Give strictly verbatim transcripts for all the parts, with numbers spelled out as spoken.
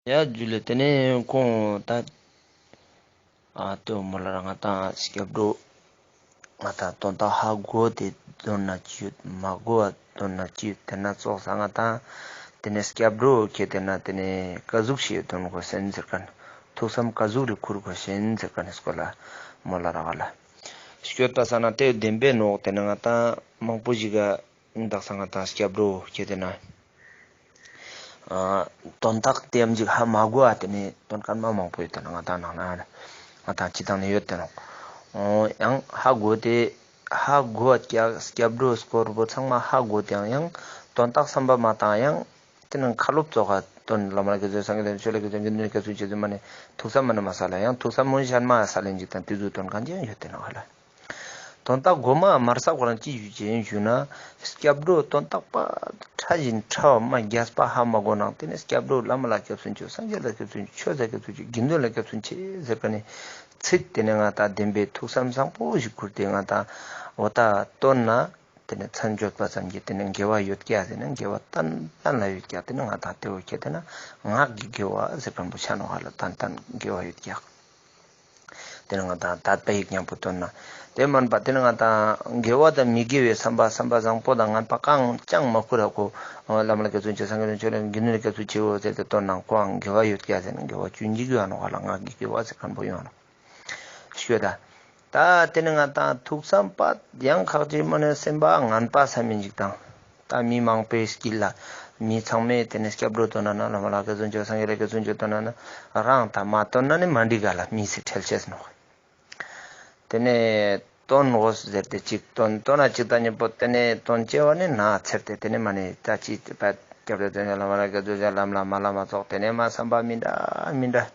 ཡ་ཇུ་ལེ། ཏེ་ནེ་ཁོང་ད་ཨ་ཏེ་མོལ་ལ་ར་ང་ཏང་སྐྱབས་འགྲོ་ང་ཏང་དོན་དག་ཧ་གོ་སྟེ་དོན་ན་ཅི་ཡོད། མ་གོ་བ་དོན་ན་ཅི་ཡོད། ཏེ་ན་ཙོགས་ས་ང་ཏང་ཏེ་ནེ་སྐྱབས་འགྲོ་ཁྱེད་ཏེ་ན་ཏེ་ནེ་ཀ་ཟུག་ཤིག་དོན་གོས་ཤེན་ཟེར་ཁན། ཐུགས་བསམ་ཀ་ཟུག་རེ་ཁུར་གོས་ཤེན་ཟེར་ཁན་སྐོར་ལ་མོལ་ལ་རག་ལ། སྐྱོད་པ་ས་ན་ཏེ་བདེན་པའི་ནོག། ཏེ་ནེ་ང་ཏང་མང་པོ་ཞིག་ག་དག་ས་ང་ཏང་སྐྱབས་འགྲོ་ཁྱེད་ཏེ་ན་ཨ་དོན་དག་ཏེ་ཡམ་ཅིག་ཧ་མ་གོ་བ་ཏེ་ནེ་དོན་ཁན་མ་མང་པོ་ཡོད་ཏེ་ན་ང་ཏང་ནང་ན་ང་ཏང་སྤྱི་བཏང་ནེ་ཡོད་ཏེ་ནོག། ཨོ་ཡང་ཧ་གོ་སྟེ་ཧ་གོ་བ་ཀྱག་སྐྱབས་འགྲོ་སྐོར་པོ་ཚང་མ་ཧ་གོ་སྟེ་ཡང་ཡང་དོན་དག་བསམ་པ་མ་བཏང་ཡང་ཏེ་ནེ་ཁ་ལོབ་ཙོགས་ཀ་དོན་བླ་མ་ལ་སྐྱབས་སུ་མཆིའོ། སངས་རྒྱས་ལ་སྐྱབས་སུ་མཆིའོ། ཆོས་ལ་སྐྱབས་སུ་མཆིའོ། དགེ་འདུན་ལ་སྐྱབས་སུ་མཆིའོ་ཟེར་མ་ནེ་ཐུགས་བསམ་མ་ནེ་མ་སལ་ལ་ཡང་ཐུགས་བསམ་མོ་ཞན་མ་སལ་ལེན་ཅིག་དང་ཏེ་ཟུག་དོན་ཁན་ཅིག་ཡང་ཡོད་ཏེ་ནོག་ཧ་ལ། དོན་དག་གོ་མ་མར་ས་ཁོ་རང་ཅི་ཞུ་ཅེས་ཞུ་ན། སྐྱབས་འགྲོ་དོན་དག་པ་ཕྲ་ཞིང་ཕྲ་བ་མ་རྒྱས་པ་ཧ་མ་གོ་ནང་ཏེ་ནེ་སྐྱབས་འགྲོ་བླ་མ་ལ་སྐྱབས་སུ་མཆིའོ། སངས་རྒྱས་ལ་སྐྱབས་སུ་མཆིའོ། ཆོས་ལ་སྐྱབས་སུ་མཆིའོ། དགེ་འདུན་ལ་སྐྱབས་སུ་མཆིའོ་ཟེར་ཁན་ནི་ཚིག་ཏེ་ནེ་ང་ཏང་བདེན་པའི་ཐུགས་བསམ་བཟང་པོ་ཞིག་ཁུར་ཏེ་ང་ཏང་འོ་ད་དོན་ན་ཏེ་ནེ་མཚན་བརྗོད་པ་ཙམ་གྱིས་ཏེ་ནེ་དགེ་བ་ཡོད་ཀྱག་ཟེར་ན་དགེ་བ་ཏན་ཏན་ལ་ཡོད་ཀྱག། ཏེ་ནེ་ང་ཏང་ཏེ་བོ་ཁྱེད་ཏེ་ན་ངག་གི་དགེ་བ་ཟེར་ཁན་པོ་ཆ་ནོག་ཧ་ལ། ཏན་ཏན་དགེ་བ་ཡོད་ཀྱག། ཏེ་ནེ་ང་ཏང་དད་པ་ཡིག་ཉམ་པོ་བཏོན་ན། ཏེ་མན་པ་ཏེ་ནེ་ང་ཏང་དགེ་བ་དང་མི་དགེ་བའི་བསམ་པ་བསམ་པ་བཟང་པོ་དང་ངན་པ་གང་ཅང་མ་ཁུར་ར་ཁོ་བླ་མ་ལ་སྐྱབས་སུ་མཆིའོ། སངས་རྒྱས་ལ་སྐྱབས་སུ་མཆིའོ། དགེ་འདུན་ལ་སྐྱབས་སུ་མཆིའོ་ཟེར་ཏེ་བཏོན་ན་ཁོའང་དགེ་བ་ཡོད་ཀྱག་ཟེར་ན་དགེ་བ་ཅུང་ཅིག་ཡོད་ནོག་ཧ་ལ། ངག་གི་དགེ་བ་ཟེར་ཁན་པོ་ཡོད་ནོག། ཤོད་ད། ད་ཏེ་ནེ་ང་ཏང་ཐུགས་བསམ་པ་ཡང་ཁག་ཅིག་མ་ནེ་སེམས་པ་ངན་པ་བསམ་མི་ཅིག་དང་། ད་མི་མང་པོའི་དཀྱིལ་ལ་མི་ཚང་མས་ཏེ་ནེ་སྐྱབས་འགྲོ་བཏོན་ན་ན་བླ་མ་ལ་སྐྱབས་སུ་མཆིའོ། སངས་རྒྱས་ལ་སྐྱབས་སུ་མཆིའོ་བཏོན་ན་ན་རང་དང་མ་བཏོན་ན་ནི་མ་འགྲིག་ག་ལ། མི་སེ་ཁྲེལ་ཆེས་ནོག། ཏེ་ནེ་བཏོན་གོས་ཟེར་ཏེ་ཅིག་བཏོན་བཏོན་ན་ཅིག་ད་ཉེ་པོ་ཏེ་ནེ་བཏོན་ཅེས་པ་ནི་ན་ཚེར་ཏེ་ཏེ་ནེ་མ་ནེ་ད་ཅི་ཏེ་པད་སྐྱབས་འགྲོ་བཏོན་ན་བླ་མ་ལ་སྐྱབས་སུ་མཆིའོ་ལམ་ལ་མ་ལ་མ་ཙོགས་ཏེ་ནེ་མ་བསམ་པ་མི་འདྲ་མི་འདྲ།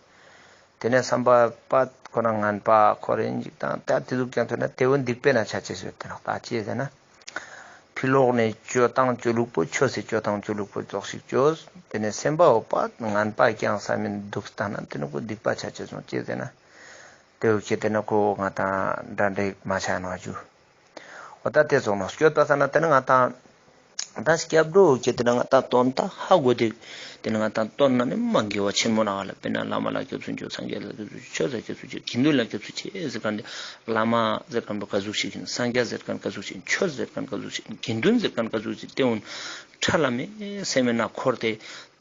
ཏེ་ནེ་བསམ་པ་པ་ཁོ་ན་ངན་པ་ཁོ་རེ་ཅིག་དང་ད་ཏེ་ཟུག་ཀྱང་ཐོན་ན་ཏེ་བོ་སྡིག་པའི་ནང་ཆ་ཅེས་ཡོད་ཏེ་ནོག། ད་ཅི་ཟེར་ན་ཕི་ལོག་ནེ་ཅོ་སྟངས་ཅོ་ལུགས་པོ་ཆོས་སི་ཅོ་སྟངས་ཅོ་ལུགས་པོ་ཙོགས་ཤིག་ཅོས། ཏེ་ནེ་སེམས་པ་འོ་པ་ངན་པ་ཀྱང་བསམ་མིན་འདུག་ལྟ་ན་ཏེ་ནེ་ཁོ་སྡིག་པ་ཆ་ཅེས་སོང་། ཅི་ཟེར་ན་ཏེ་བོ་ཁྱེད་ཏེ་ནེ་ཁོ་ང་ཏང་འདྲ་འདྲ་མ་ཆ་ནོག་ཞུ། འོ་ད་ཏེ་སོང་ནོག། སྐྱོད་པ་ས་ན་ཏེ་ནེ་ང་ཏང་ད་སྐྱབས་འགྲོ་ཁྱེད་ཏེ་ནེ་ང་ཏང་དོན་དག་ཧ་གོ་སྟེ་ཏེ་ནེ་ང་ཏང་བཏོན་ན་ནི་མ་དགེ་བ་ཆེན་མོ་ནོག་ཧ་ལ། དཔེར་ན་བླ་མ་ལ་སྐྱབས་སུ་མཆིའོ། སངས་རྒྱས་ལ་སྐྱབས་སུ་མཆིའོ། ཆོས་ལ་སྐྱབས་སུ་མཆིའོ། དགེ་འདུན་ལ་སྐྱབས་སུ་མཆིའོ་ཟེར་ཁན་ཏེ་བླ་མ་ཟེར་ཁན་པོ་ཀ་ཟུག་ཞིག་ཡིན། སངས་རྒྱས་ཟེར་ཁན་ཀ་ཟུག་ཞིག་ཡིན། ཆོས་ཟེར་ཁན་ཀ་ཟུག་ཞིག་ཡིན། དགེ་འདུན་ཟེར་ཁན་ཀ་ཟུག་ཞིག་ཡིན། ཏེ་འོ་ཁྲ་ལམ་མེ་སེམས་མེད་ན་འཁོར་ཏེ་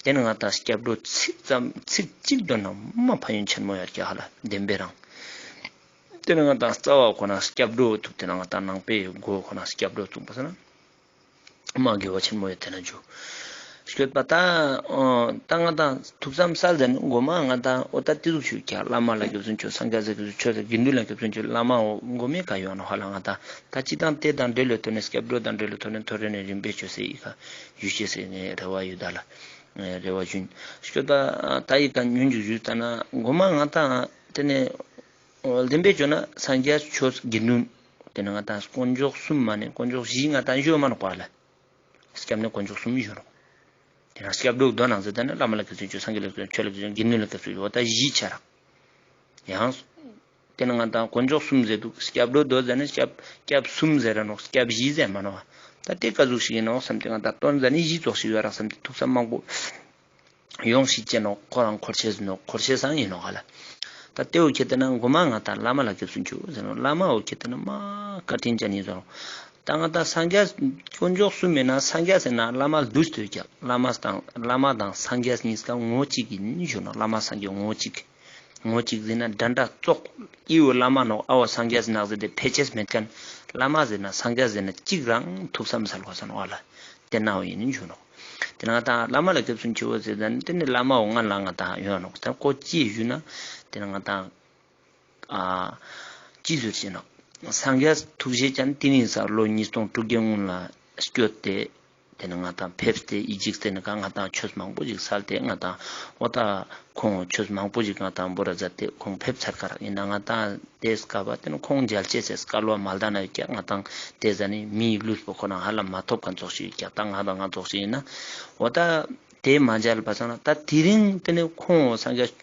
ཏེ་ནེ་ང་ཏང་སྐྱབས་འགྲོ་ཚིག་ཙམ་ཚིག་གཅིག་འདོན་ན་མ་ཕན་ཡོན་ཆེན་མོ་ཡོད་ཀྱག་ཧ་ལ། བདེན་པའི་རང་ཏེ་ནེ་ང་ཏང་རྩ་བ་ཁོ་ན་སྐྱབས་འགྲོ་ཐུབ་ཏེ་ན་ང་ཏང་ནང་པའི་སྒོ་ཁོ་ན་སྐྱབས་འགྲོ་ཐུབ་པ་ས་ན་མ་དགེ་བ་ཆེན་མོ་ཡོད་ཏེ་ན་འཇུ། སྐྱོད་པ་ད་ད་ང་ཏང་ཐུགས་བསམ་སལ་ཟེར་ན་གོ་མ་ང་ཏང་འོ་ད་ཏེ་ཟུག་ཞུ་ཀྱག། བླ་མ་ལ་སྐྱབས་སུ་མཆིའོ། སངས་རྒྱས་ལ་སྐྱབས་སུ་མཆིའོ། དགེ་འདུན་ལ་སྐྱབས་སུ་མཆིའོ། བླ་མ་འོ་གོ་མེ་ཀ་ཡོད་ནོག་ཧ་ལ། ང་ཏང་ད་ཅི་དང་ཏེ་དང་འབྲེལ་ལོ་ཐོ་ནེ་སྐྱབས་འགྲོ་དང་འབྲེལ་ལོ་ཐོ་ནེ་ཐོ་རེ་ནེ་རིམ་པས་ཅོས་སེ་ཡི་ཀ་ཞུ་ཅེས་སེ་ནེ་རེ་བ་ཡོད་ད་ལ། རེ་བ་ཞུ་ཡིན། སྐྱོད་པ་ད་ཡི་ཀ་ཉུང་ཅིག་ཞུ་ད་ན་གོ་མ་ང་ཏང་ཏེ་ནེ་བདེན་པའི་ཅོ་ན་སངས་རྒྱས་ཆོས་དགེ་འདུན་ཏེ་ནེ་ང་ཏང་དཀོན་མཆོག་གསུམ་མ་ནེ་དཀོན་མཆོག་བཞི་ང་ཏང་ཞུ་མ་ནོག་པ་ལ། སྐྱབས་ནི་དཀོན་མཆོག་གསུམ་ཞུ་ནོག། ཏེ་ནེ་སྐྱབས་འགྲོ་དོན་ནང་ཟེར་ཏེ་ན་བླ་མ་ལ་སྐྱབས་སུ་མཆིའོ། སངས་རྒྱས་ལ་སྐྱབས་སུ་མཆིའོ། དགེ་འདུན་ལ་སྐྱབས་སུ་མཆིའོ། འོ་ད་བཞི་ཆ་རག། ཡང་ཏེ་ནེ་ང་ཏང་དཀོན་མཆོག་གསུམ་ཟེར་འདུག། སྐྱབས་འགྲོ་དོ་ཟེར་ན་སྐྱབས་སྐྱབས་གསུམ་ཟེར་ར་ནོག། སྐྱབས་བཞི་ཟེར་མ་ནོག། ད་ཏེ་ཀ་ཟུག་ཞིག་ཡིན་ནོག་བསམ་སྟེ་ང་ཏང་དོན་ཟེར་ནི་བཞི་ཙོགས་ཤིག་ཡོད་རག་བསམ་སྟེ་ཐུགས་བསམ་མང་པོ་ཡོང་ཤེས་ཅན་ནོག། ཁོ་རང་འཁོར་ཤེས་ནོག། འཁོར་ཤེས་སང་ཡིན་ནོག་ཧ་ལ། ད་ཏེ་བོ་ཁྱེད་ཏེ་ན་གོ་མ་ང་ཏང་བླ་མ་ལ་སྐྱབས་སུ་མཆིའོ་ཟེར་ནོག། བླ་མ་བོ་ཁྱེད་ཏེ་ན་མ་བཀའ་དྲིན་ཅན་ཡིན་ཟེར་ནོག། ད་ང་ཏང་སངས་རྒྱས་དཀོན་མཆོག་གསུམ་མེད་ན་སངས་རྒྱས་ཟེར་ན་བླ་མ་ལུས་ཏེ་ཡོད་ཀྱག། བླ་མ་དང་བླ་མ་དང་སངས་རྒྱས་གཉིས་ཀ་ངོ་གཅིག་ཡིན་ཞུ་ནོག། བླ་མ་སངས་རྒྱས་ངོ་གཅིག། ངོ་གཅིག་ཟེར་ན་འདྲ་འདྲ་ཙོགས། ཨི་བོ་བླ་མ་ནོག། ཨ་བོ་སངས་རྒྱས་ནག་ཟེར་ཏེ་ཕལ་ཆེར་མེད་ཁན། བླ་མ་ཟེར་ན་སངས་རྒྱས་ཟེར་ན་གཅིག་རང་ཐུགས་བསམ་སལ་གོས་ས་ནོག་ཨ་ལ། ཏེ་ན་བོ་ཡིན་ཞུ་ནོག། ཏེ་ནེ་ང་ཏང་བླ་མ་ལ་སྐྱབས་སུ་མཆིའོ་ཟེར་ཏེ་ན་ཏེ་ནེ་བླ་མ་བོ་ང་ལ་ང་ཏང་ཡོད་ནོག། ད་ཁོ་ཅི་ཞུ་ན་ཏེ་ནེ་ང་ཏང་ཨ་ཅི་ཟེར་ཅེ་ན། སངས་རྒྱས་ཐུགས་རྗེ་ཅན་ཏིང་ངེ་འཛིན་ལོ་ཉིས་སྟོང་དྲུག་བརྒྱའི་སྔོན་ལ་སྐྱོད་དེ། ཏེ་ནེ་ང་ཏང་ཕེབས་ཏེ་ཨི་ཇིབ་སི་ཏེ་ནེ་ཀ་ང་ཏང་ཆོས་མང་པོ་ཞིག་སལ་ཏེ་ང་ཏང་འོ་ད་ཁོང་ཆོས་མང་པོ་ཞིག་ང་ཏང་བོར་ར་མཛད་དེ་ཁོང་ཕེབས་ཚར་ཀ་རག། ཡིན་ན་ང་ཏང་ཏེ་སྐབས་པ་ཏེ་ནེ་ཁོང་མཇལ་ཅེས་སི་སྐལ་བ་མ་ལྡན་ན་ཡོད་ཀྱག། ང་ཏང་ཏེ་ཟ་ནེ་མིའི་ལུས་པོ་ཁོ་ན་ཧ་ལམ་མ་ཐོབ་ཁན་ཙོགས་ཤིག་ཡོད་ཀྱག། ད་ང་ཏང་ང་ཙོགས་ཤིག་ཡིན་ན་འོ་ད་ཏེ་མ་མཇལ་བ་སང་ན་ད་དེ་རིང་ཏེ་ནེ་ཁོང་སངས་རྒྱས་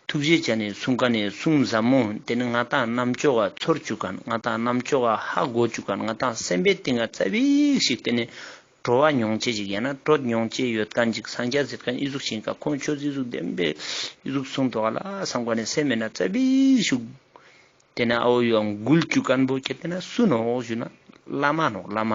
ཐུགས་རྗེ་ཅན་ནི་གསུང་ཀ་ནེ་གསུང་ཟབ་མོ་ཏེ་ནེ་ང་ཏང་རྣམ་ཅོག་ག་ཚོར་བཅུག་ཁན་ང་ཏང་རྣམ་ཅོག་ག་ཧ་གོ་བཅུག་ཁན་ང་ཏང་སེམས་པའི་གཏིང་ང་ཙ་པིག་ཞིག་ཏེ་ནེ་ གྲོ་བ་མྱོང་ཅེས་ཅིག་ཡང་ན་གྲོ་མྱོང་ཅེས་ཡོད་མཁན་ཅིག་སངས་རྒྱས་ཟེར་མཁན་ཨི་ཟུག་ཞིག་ག་ཁོང་ཆོས་ཨི་ཟུག་བདེན་པའི་ཨི་ཟུག་གསུངས་ཐོག་ལ་སངས་རྒྱས་ནི་སེམས་མེད་ན་ཙ་པིག་ཞུགས། དེ་ནས་ཨའོ་ཡོང་འགུལ་བཅུག་མཁན་པོ་ཁྱེད་དེ་ན་སུ་ནོག་ཞུ་ན་བླ་མ་ནོག། བླ་མ་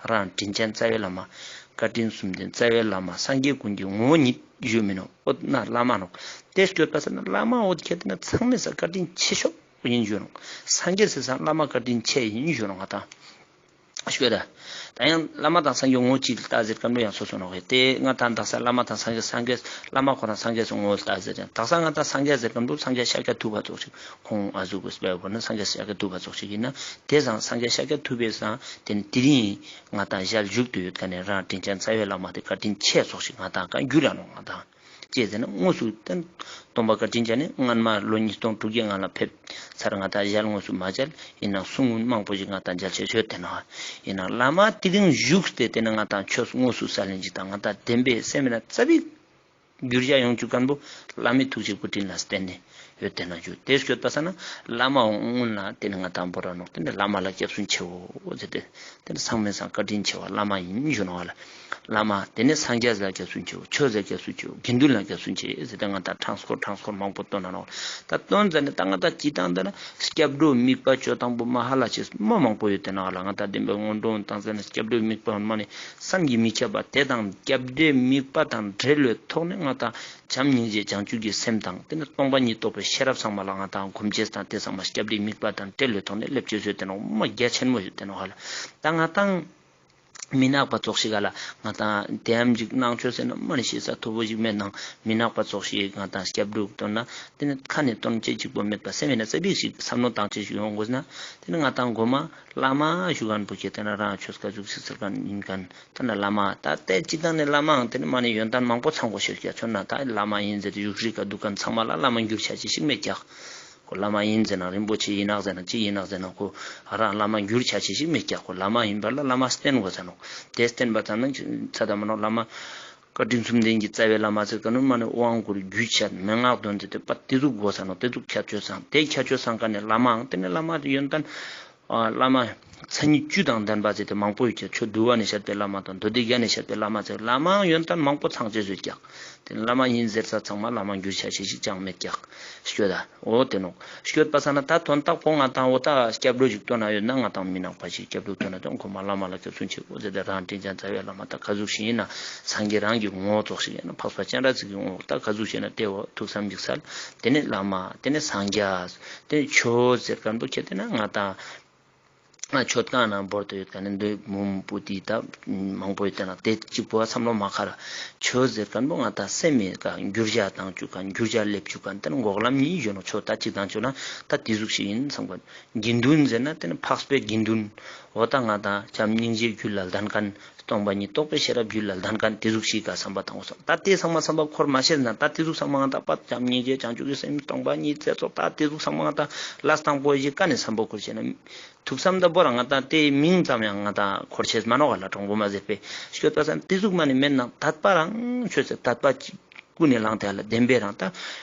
རང་དྲིན་ཅན་རྩ་བའི་བླ་མ། བཀའ་དྲིན་གསུམ་ལྡན་རྩ་བའི་བླ་མ། སངས་རྒྱས་ཀུན་གྱི་ངོ་བོ་ཉིད་ཞུ་མི་ནོག། འོ་ན་བླ་མ་ནོག། དེ་སྐྱོད་པ་ས་ན་བླ་མ་འོ་ཁྱེད་དེ་ན་ཚང་མའི་ས་བཀའ་དྲིན་ཆེ་ཤོས་ཡིན་ཞུ་ནོག། སངས་རྒྱས་སི་སང་བླ་མ་བཀའ་དྲིན་ཆེ་ཡིན་ཞུ་ནོག་ང་དང་། ཤོད་ད། ད་ཡང་བླ་མ་དང་སངས་རྒྱས་ངོ་གཅིག་ལ་ལྟ་ཟེར་མཁན་པོ་ཡང་སོ་སོ་ནོག་ཧེ། དེ་ང་དང་དག་ས་བླ་མ་དང་སངས་རྒྱས་སངས་རྒྱས་བླ་མ་ཁོ་རང་སངས་རྒྱས་སི་ངོ་ལ་ལྟ་ཟེར་ཡང་དག་ས་ང་དང་སངས་རྒྱས་ཟེར་མཁན་པོ་སངས་རྒྱས་ཤཱཀྱ་ཐུབ་པ་ཙོགས་ཤིག་ཁོང་ཨ་ཟུག་གི་སྤེལ་བོ་ན་སངས་རྒྱས་ཤཱཀྱ་ཐུབ་པ་ཙོགས་ཤིག་ཡིན་ན་དེ་སང་སངས་རྒྱས་ཤཱཀྱ་ཐུབ་པའི་སང་དེ་ནི་དེ་རིང་ང་དང་ཞལ་བཞུགས་ཏུ་ཡོད་མཁན་ནི་རང་དྲིན་ཅན་རྩ་བའི་བླ་མ་དེ་བཀའ་དྲིན་ཆེ་ཙོགས་ཤིག་ང་དང་ག་འགྱུར་ར་ནོག་ང་དང་། ཅེས་ཟེར་ན་དངོས་སུ་བསྟན། སྟོན་པ་བཀའ་དྲིན་ཅན་ནི་སྔན་མ་ལོ་ཉིས་སྟོང་དྲུག་བརྒྱའི་སྔ་ལ་ཕེབས་ཚར་ང་དང་ཞལ་དངོས་སུ་མ་མཇལ་ཡིན་ནའང་གསུང་མང་པོ་ཞིག་ང་དང་མཇལ་ཆེ་ཡོད་དེ་ནོག། ཡིན་ནའང་བླ་མ་དེ་རིང་བཞུགས་ཏེ་དེ་ནི་ང་དང་ཆོས་དངོས་སུ་གསན་ལེན་ཅིག་དང་ང་དང་བདེན་པའི་སེམས་མེད་ན་ཙ་པིག་འགྱུར་བྱ་ཡོང་བཅུག་མཁན་པོ་བླ་མའི་ཐུགས་རྗེ་སྐུ་དྲིན་ལ་བརྟེན་ནས་ཡོད་དེ་ནོག་ཞུ། དེ་སྐྱོད་པ་ས་ན་བླ་མ་འོང་སྔོན་ལ་དེ་ནི་ང་དང་བོར་ར་ནོག། དེ་ནི་བླ་མ་ལ་སྐྱབས་སུ་མཆིའོ་ཟེར་ཏེ། དེ་ནི་ཚང་མའི་སང་བཀའ་དྲིན་ཆེ་བ་བླ་མ་ཡིན་ཞུ་ནོག་ལ། བླ་མ་དེ་ནི་སངས་རྒྱས་ལ་སྐྱབས་སུ་མཆིའོ། ཆོས་ལ་སྐྱབས་སུ་མཆིའོ། དགེ་འདུན་ལ་སྐྱབས་སུ་མཆིའོ་ཟེར་ཏེ་ང་དང་ཕྲེང་སྐོར་ཕྲེང་སྐོར་མང་པོ་བཏོན་ན་ནོག། ད་བཏོན་ཟ་ནི་ད་ང་དང་སྤྱི་བཏང་ད་ན་སྐྱབས་འགྲོ་དམིགས་པ་སྤྱོད་སྟངས་པོ་མ་ཧ་ལ་ཅེས་མ་མང་པོ་ཡོད་དེ་ནོག་ལ། ང་དང་བདེན་པའི་སྔོན་འགྲོ་བཏང་ཟ་ནི་སྐྱབས་འགྲོ་དམིགས་པ་མ་ནི་བསམ་གྱིས་མི་ཁྱབ་པ་དེ་དང་སྐྱབས་འགྲོའི་དམིགས་པ་དང་འབྲེལ་བའི་ཐོག་ནས་ང་དང་བྱམས་སྙིང་རྗེ་བྱང་ཆུབ་ཀྱི་སེམས་དང་དེ་ནི་སྟོང་པ་ཉིད་རྟོགས་པའི་ཤེས་རབ་ཚང་མ་ལ་ང་དང་སྒོམ་ཅེས་དང་དེ་ཚང་མ་སྐྱབས་འགྲོའི་དམིགས་པ་དང་འབྲེལ་བའི་ཐོག་ནས་སླེབས་ཅེས་ཡོད་དེ་ནོག། མ་རྒྱ་ཆེན་མོ་ཡོད་དེ་ནོག་ལ། ད་ང་དང་མི་ནག་པ་ཙོགས་ཤིག་ག་ལ་ང་དང་དེའམ་ཅིག་ནང་ཆོས་ཟེར་ན་མ་ནི་ཤེས་ས་མཐོ་པོ་ཞིག་མེད་ནང་མི་ནག་པ་ཙོགས་ཤིག་ང་དང་སྐྱབས་འགྲོ་བཏོན་ན་དེ་ནི་ཁ་ནས་བཏོན་ཅེས་གཅིག་པོ་མེད་པ་སེམས་ཡིན་ན་ཙ་པིག་ཞིག་བསམ་བློ་བཏང་ཅེས་ཤིག་ཡོང་དགོས་ན་དེ་ནི་ང་དང་མགོ་མ་བླ་མ་ཞུ་མཁན་པོ་ཁྱེད་དེ་ན་རང་ཆོས་ག་ཟུག་ཞིག་ཟེར་མཁན་ཡིན་མཁན་ད་ན་བླ་མ་ད་ལྟའི་སྤྱི་བཏང་ནས་བླ་མའང་དེ་ནི་མ་ནི་ཡོན་ཏན་མང་པོ་ཚང་དགོས་ཤེས་ཀྱག་ཆོ་ན་ད་བླ་མ་ཡིན་ཟེར་ཏེ་བཞུགས་ཁྲི་ཀ་འདུག་མཁན་ཚང་མ་ལ་བླ་མ་འགྱུར་ཆ་ཅེས་ཤིག་མེད་ཀྱག། ཁོ་བླ་མ་ཡིན་ཟེར་ན་རིན་པོ་ཆེ་ཡིན་ནག་ཟེར་ན་ཅི་ཡིན་ནག་ཟེར་ན་ཁོ་རང་བླ་མ་འགྱུར་ཆ་ཅེས་ཤིག་མེད་ཀྱག། ཁོ་བླ་མ་ཡིན་པ་ལ་བླ་མ་བསྟེན་དགོས་ས་ནོག། དེ་བསྟེན་པ་ཙམ་ན་ཚ་ད་མ་ནོག་བླ་མ་བཀའ་དྲིན་གསུམ་ལྡན་གྱི་རྩ་བའི་བླ་མ་ཟེར་ག་ནོ་མ་ནི་དབང་བསྐུར་རྒྱུད་བཤད་མན་ངག་འདོན་ཟེར་ཏེ་པ་དེ་ཟུག་དགོས་ས་ནོག། དེ་ཟུག་ཁྱད་ཆོས་སང་དེ་ཁྱད་ཆོས་སང་ག་ནས་བླ་མའང་དེ་ནས་བླ་མ་ཡོན་ཏན་ཨ་བླ་མ་མཚན་ཉིད་བཅུ་དང་ལྡན་པ་ཟེར་ཏེ་མང་པོ་ཡོད་ཀྱག། ཆོས་འདུལ་བ་ནས་བཤད་པའི་བླ་མ་དང་མདོ་སྡེ་རྒྱན་ནས་བཤད་པའི་བླ་མ་ཟེར་བླ་མའང་ཡོན་ཏན་མང་པོ་ཚང་ཅེས་ཡོད་ཀྱག། དེ་བླ་མ་ཡིན་ཟེར་ས་ཚང་མ་བླ་མ་འགྱུར་ཆ་ཤེས་ཤིག་ཅང་མེད་ཀྱག། ཤོད་ད། འོ་དེ་ནོག། ཤོད་པ་ས་ན་ད་དོན་དག་པོ་ང་དང་འོ་ད་སྐྱབས་འགྲོ་ཞིག་བཏོན་ན་ཡོད་ན་ང་དང་མི་ནག་པ་ཞིག་སྐྱབས་འགྲོ་བཏོན་ན་དོན་ཁོ་མ་བླ་མ་ལ་སྐྱབས་སུ་མཆིའོ་ཟེར་ཏེ་རང་དྲིན་ཅན་རྩ་བའི་བླ་མ་ད་ག་ཟུག་ཞིག་ཡིན་ན་སངས་རྒྱས་རང་གི་ངོ་བོ་ཙོགས་ཤིག་ཡིན་ན་འཕགས་པ་སྤྱན་རས་གཟིགས་ཀྱི་ངོ་བོ་ད་ག་ཟུག་ཞིག་ཡིན་ན་དེ་འོ་ཐུགས་བསམ་ཞིག་གསལ། དེ་ནས་བླ་མ་དེ་ནས་སངས་རྒྱས་དེ་ནས་ཆོས་ཟེར་མཁན་པོ་ཁྱེད་དེ་ན་ང་དང་ང་མཆོད་ཁང་ནང་བོར་ཏེ་ཡོད་མཁན་ནི་འདི་མུམ་པུ་ཏི་ད་མང་པོ་ཡོད་དེ་ན་དེ་གཅིག་པོ་བསམ་བློ་མ་ཁར་ཆོས་ཟེར་མཁན་པོ་ང་ད་སེམས་མེད་ཀ་འགྱུར་བྱ་བཏང་བཅུག་མཁན་འགྱུར་བྱ་སླེབས་བཅུག་མཁན་དེ་ནི་འགོག་ལམ་གཉིས་ཡོད་ནོག། ཆོས་ད་གཅིག་དང་ཆོས་ན་ད་དེ་ཟུག་ཞིག་ཡིན་བསམ་མཁན། དགེ་འདུན་ཟེར་ན་དེ་ནི་འཕགས་པའི་དགེ་འདུན་འོ་ད་ང་ད་བྱམས་སྙིང་རྗེའི་རྒྱུད་ལ་ལྡན་མཁན་སྟོང་པ་ཉིད་རྟོགས་པའི་ཤེས་རབ་རྒྱུད་ལ་ལྡན་མཁན་དེ་ཟུག་ཞིག་ག་བསམ་པ་བཏང་དགོས་སམ། ད་དེ་ཚང་མ་བསམ་པ་འཁོར་མ་ཤེས་ན་ད་དེ་ཟུག་ཚང་མ་ང་ད་བྱམས་སྙིང་རྗེ་བྱང་ཆུབ་ཀྱི་སེམས་སྟོང་པ་ཉིད་ཚེ་སྲོག་ད་དེ་ཟུག་ཚང་མ་ང་ད་ལ་སྟངས་པོ་ཞིག་ག་ནས་བསམ་པ་འཁོར་ཤེས་ན། ཐུགས་བསམ་ད་པོ་རང་ང་ད་དེའི་མིང་ཙམ་ཡང་ང་ད་འཁོར་ཆེས་མ་ནོག་ག་ལ་གྲོང་པོ་མ་ཟེར་པས་སྐྱོད་པ་སང་དེ་ཟུག་མ་ནི་མེད་ན་དད་པ་རང་ཆོས་ཟེར་དད་པ་ཅིག་ཀུན་ནས་བླངས་ཏེ་ལ་བདེན་པའི་རང་ད་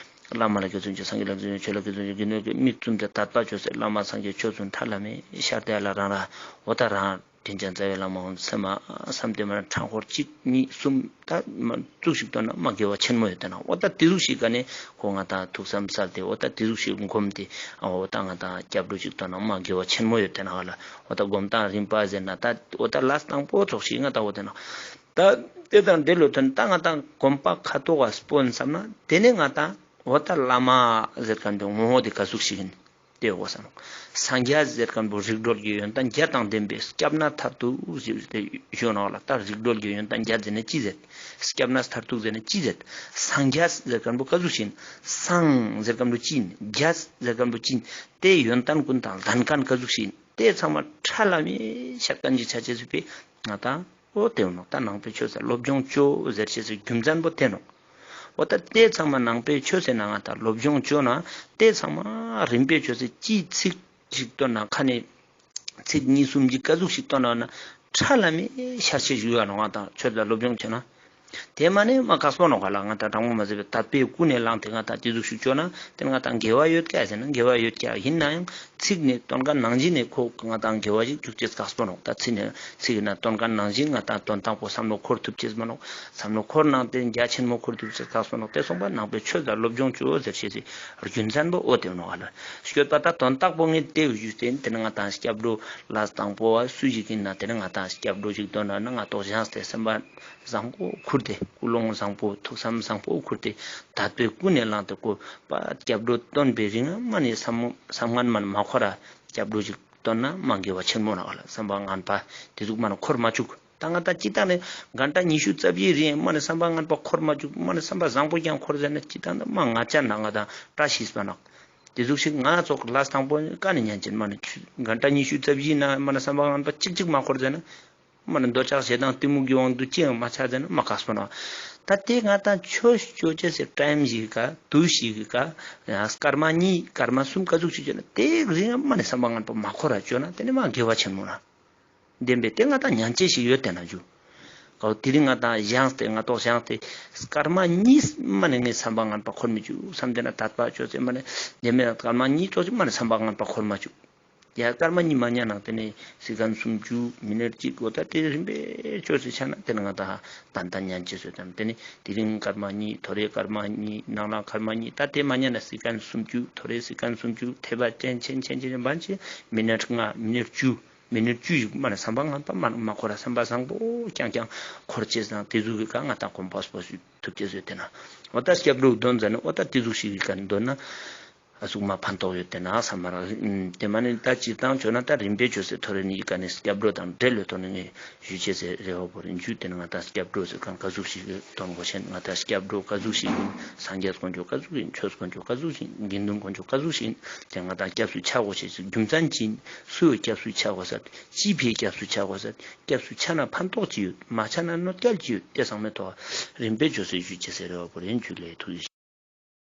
བླ་མ་ལ་སྐྱབས་སུ་མཆིའོ། སངས་རྒྱས་ལ་སྐྱབས་སུ་མཆིའོ། ཆོས་ལ་སྐྱབས་སུ་མཆིའོ། དགེ་འདུན་གྱི་མིག་བཙུམས་ཏེ་དད་པ་ཆོས་ཟེར་བླ་མ་སངས་རྒྱས་ཆོས་གསུང་ཁྲ་ལམ་མེ་ཤར་ཏེ་ལ་རང་ར་འོ་ད་རང་དྲིན་ཅན་རྩ་བའི་བླ་མ་འོང་སེམས་མ་བསམ་སྟེ་མ་ཕྲང་འཁོར་གཅིག་གཉིས་གསུམ་ད་མ་བཙུགས་ཤིག་བཏོན་ན་མ་དགེ་བ་ཆེན་མོ་ཡོད་དེ་ན་འོ་ད་དེ་ཟུག་ཞིག་ག་ནས་ཁོ་ང་ད་ཐུགས་བསམ་གསལ་ཏེ་འོ་ད་དེ་ཟུག་ཞིག་སྒོམ་སྟེ་འོ་ད་ང་ད་སྐྱབས་འགྲོ་ཞིག་བཏོན་ན་མ་དགེ་བ་ཆེན་མོ་ཡོད་དེ་ན་ག་ལ་འོ་ད་སྒོམ་སྟངས་རིམ་པ་ཟེར་ན་ད་འོ་ད་ལ་སྟངས་པོ་ཚོགས་ཤིག་ང་ད་འོ་དེ་ན་ད་དེ་དང་འབྲེལ་ལོ་དོན་ད་ང་ད་སྒོམ་པ་ཁ་ཐོག་ག་སྤོན་བསམ་ན་དེ་ནས་ང་ད་འོ་ད་བླ་མ་ཟེར་མཁན་དེ་ངོ་བོ་དེ་ག་ཟུག་ཞིག་ཡིན། དེ་འོ་ས་ནོག། སངས་རྒྱས་ཟེར་མཁན་པོ་རིགས་གྲོལ་གྱི་ཡོན་ཏན་བརྒྱད་དང་ལྡན་པའི་སྐྱབས་གནས་མཐར་ཐུག་ཞེས་ཏེ་ཞུ་ནོག་ལ། ད་རིགས་གྲོལ་གྱི་ཡོན་ཏན་བརྒྱད་ཟེར་ན་ཅི་ཟེར། སྐྱབས་གནས་མཐར་ཐུག་ཟེར་ན་ཅི་ཟེར། སངས་རྒྱས་ཟེར་མཁན་པོ་ག་ཟུག་ཞིག་ཡིན། སངས་ཟེར་མཁན་པོ་ཅི་ཡིན། རྒྱས་ཟེར་མཁན་པོ་ཅི་ཡིན། དེ་ཡོན་ཏན་ཀུན་དང་ལྡན་མཁན་ག་ཟུག་ཞིག་ཡིན། དེ་ཚང་མ་ཁྲ་ལམ་མེ་ཤར་མཁན་གྱི་ཆ་ཅེས་སུ་པའི་ང་དང་། འོ་དེ་ནོག། ད་ནང་པའི་ཆོས་ཟེར་སློབ་སྦྱོང་ཅོ་ཟེར་ཅེས་སི་རྒྱུ་མཚན་པོ་དེ་ནོག། འོ་ད་དེ་ཚང་མ་ནང་པའི་ཆོས་ཟེར་ན་ང་ད་སློབ་སྦྱོང་ཅོ་ན་དེ་ཚང་མ་རིམ་པའི་ཆོས་ཟེར་ཅི་ཚིག་ཞིག་བཏོན་ན་ཁ་ནས་ཚིག་གཉིས་གསུམ་གྱི་ག་ཟུག་ཞིག་བཏོན་ན་ཁྲ་ལམ་མེ་ཤར་ཆེ་ཞུ་ཡ་ནོག། ང་ད་ཆོས་ལ་སློབ་སྦྱོང་བྱས་ན། དེ་མ་ནེ་མ་དཀགས་པོ་ནོག་ག་ལ། ང་ཏང་དྲང་མོ་མ་ཟེར་བའི་དད་པའི་ཀུན་ནས་བསླངས་ཏེ་ང་ཏང་དེ་ཟུག་ཞིག་ཅོ་ན་དེ་ང་ཏང་དགེ་བ་ཡོད་ཀྱག་ཟེར་ན་དགེ་བ་ཡོད་ཀྱག། ཡིན་ནའང་ཚིག་ནེ་དོན་ག་ནང་བཞིན་ནེ་ཁོ་ང་ཏང་དགེ་བ་ཞིག་ཅུག་ཅེས་དཀགས་པོ་ནོག། ད་ཚིག་ནེ་ཚིག་ན་དོན་ག་ནང་བཞིན་ང་ཏང་དོན་དག་པོ་བསམ་བློ་འཁོར་ཐུབ་ཅེས་མ་ནོག། བསམ་བློ་འཁོར་ནང་དེ་རྒྱ་ཆེན་མོ་འཁོར་ཐུབ་ཅེས་དཀགས་པོ་ནོག། དེ་སོང་པ་ནང་པའི་ཆོས་ལ་སློབ་སྦྱོང་ཅོ་ཟེར་ཅེས་སི་རྒྱུ་མཚན་པོ་འོ་དེ་ནོག་ག་ལ། སྐྱོད་པ་ད་དོན་དག་པོ་ངས་དེ་བཞུགས་ཏེ་དེ་ནེ་ང་ཏང་སྐྱབས་འགྲོ་ལ་དང་པོ་བ་སུ་ཞིག་ཡིན་ན་དེ་ནེ་ང་ཏང་སྐྱབས་འགྲོ་ཞིག་འདོན་ན་ང་ཏོག་བཞེངས་ཏེ་སེམས་པ་བཟང་པོ་ཁུར་ཏེ་ཀུན་སློང་བཟང་པོ་ཐུགས་བསམ་བཟང་པོ་ཁུར་ཏེ་དད་པའི་ཀུན་ནས་བསླངས་ཏེ་ཀོ་པ་སྐྱབས་འགྲོ་འདོན་པའི་རིང་མ་ནེ་བསམ་བསམ་ངན་མ་ནེ་མ་འཁོར་ར་སྐྱབས་འགྲོ་ཞིག་འདོན་ན་མ་དགེ་བ་ཆེན་མོ་ནོག་ག་ལ། བསམ་པ་ངན་པ་དེ་ཟུག་མ་ནེ་འཁོར་མ་བཅུག། ད་ང་ཏང་སྤྱིར་བཏང་ནེ་གྷན་ཊ་ཉི་ཤུ་རྩ་བཞིའི་རིང་མ་ནེ་བསམ་པ་ངན་པ་འཁོར་མ་བཅུག། མ་ནེ་བསམ་པ་བཟང་པོ་ཀྱང་འཁོར་ཟེར་ན་སྤྱིར་བཏང་ནེ་མ་ང་ཅག་ན་ང་ཏང་བཀྲ་ཤིས་པ་ནོག། དེ་ཟུག་ཞིག་ང་ཙོགས་ལ་དང་པོ་ཀ་ནེ་ཉན་ཅེན་མ་ནེ་གྷན་ཊ་ཉི་ཤུ་རྩ་བཞིའི་ནང་མ་ནེ་བསམ་པ་ངན་པ་གཅིག་གཅིག་མ་འཁོར་ཟེར་ན། མ་ནེ་འདོད་ཆགས་ཞེ་སྡང་གཏི་མུག་གི་དབང་དུ་ཅི་ཡང་མ་ཆ་ཟེར་ན་མ་དཀགས་པོ་ནོག། ད་དེ་ང་ཏང་ཆོས་ཅོ་ཅེས་སི་ཊའིམ་ཞིག་ག་དུས་ཤིག་ག་སྐར་མ་གཉིས་སྐར་མ་གསུམ་ག་ཟུག་ཅིག་ཅོ་ན་དེ་རིང་མ་ནེ་བསམ་པ་ངན་པ་མ་འཁོར་ར་ཅོ་ན་དེ་ནེ་མ་དགེ་བ་ཆེན་མོ་ནོག། བདེན་པའི་དེ་ང་ཏང་ཉན་ཅེས་ཤིག་ཡོད་དེ་ན་ཞུ། ཀའོ་དེ་རིང་ང་ཏང་བཞེངས་ཏེ་ང་ཏོག་བཞེངས་ཏེ་སྐར་མ་གཉིས་མ་ནེ་ངའི་བསམ་པ་ངན་པ་འཁོར་མི་བཅུག་བསམ་དེ་ན་དད་པ་ཅོས་ཏེ་མ་ནེ་དེ་མེད་ན་སྐར་མ་གཉིས་ཙོགས་ཅིག་མ་ནེ་བསམ་པ་ངན་པ་འཁོར་མ་བཅུག། ཡ་སྐར་མ་གཉིས་མ་ཉན་ན་དེ་ནེ་སེ་ཀན་སུམ་ཅུ་མི་ནཊ་གཅིག་འོ་ད་དེ་རིམ་པས་ཅོས་ཏེ་ཆ་ན་དེ་ནེ་ང་ཏང་ཏན་ཏན་ཉན་ཅེས་སོ་དང་དེ་ནེ་དེ་རིང་སྐར་མ་གཉིས་ཐོ་རེ་སྐར་མ་གཉིས་ནང་ལ་སྐར་མ་གཉིས་ད་དེ་མ་ཉན་ན་སེ་ཀན་སུམ་ཅུ་ཐོ་རེ་སེ་ཀན་སུམ་ཅུ་ཐེབ་བ་ཅན་ཆེན་ཆེན་ཆེན་བན་ཆེ་མི་ནཊ་ལྔ་མི་ནཊ་བཅུ། མི་ནཊ་བཅུ་ཞིག་མ་ནེ་བསམ་པ་ངན་པ་མ་མ་འཁོར་ར་བསམ་པ་བཟང་པོ་རྐྱང་རྐྱང་འཁོར་ཅེས་དང་དེ་ཟུག་གི་ཀ་ང་ཏང་གོམ་པ་སྤོ་ཐུབ་ཅེས་ཟེར་དེ་ན། འོ་ད་སྐྱབས་འགྲོ་འདོན་ཟེར་ན་འོ་ད་དེ་ཟུག་ཞིག་གི་ཀ་ནེ་འདོན་ན། ཨ་ཟུག་མ་ཕན་ཐོགས་ཡོད་དེ་ན་བསམ་མ་རག། དེ་མ་ནེ་ད་སྤྱིར་བཏང་ཅོ་ན་ད་རིམ་པས་ཅོས་ཏེ་ཐོ་རེ་ནེ་ཡི་ཀ་ནེ་སྐྱབས་འགྲོ་དང་འབྲེལ་ལོ་ཐོ་ནེ་ངས་ཞུ་ཅེས་ཟེར་རེ་བ་བོ་རེ་འཇུ་དེ་ན་ང་ཏང་སྐྱབས་འགྲོ་ཟེར་ཁན་ག་ཟུག་ཞིག་འདོན་དགོས་ཤེན། ང་ཏང་སྐྱབས་འགྲོ་ག་ཟུག་ཞིག་ཡིན། སངས་རྒྱས་དཀོན་མཆོག་ག་ཟུག་ཡིན། ཆོས་དཀོན་མཆོག་ག་ཟུག་ཞིག་ཡིན། དགེ་འདུན་དཀོན་མཆོག་ག་ཟུག་ཞིག་ཡིན། དེ་ང་ཏང་སྐྱབས་སུ་ཆ་དགོས་ཤེས་སི་རྒྱུ་མཚན་ཅི་ཡིན། སུའི་སྐྱབས་སུ་ཆ་དགོས་ས། ཅི་ཕིའི་སྐྱབས་སུ་ཆ་དགོས་ས། སྐྱབས་སུ་ཆ་ན་ཕན་ཐོགས་ཅི་ཡོད། མ་ཆ་ན་གནོད་སྐྱེལ་ཅི་ཡོད། དེ་ཚང་མའི་ཐོག་རིམ་པས་ཅོས་ཏེ་ཞུ་ཅེས་ཟེར་རེ་བ་བོ་རེ་འཇུ་ལེ་ཐུགས་རྗེ་ཆེ།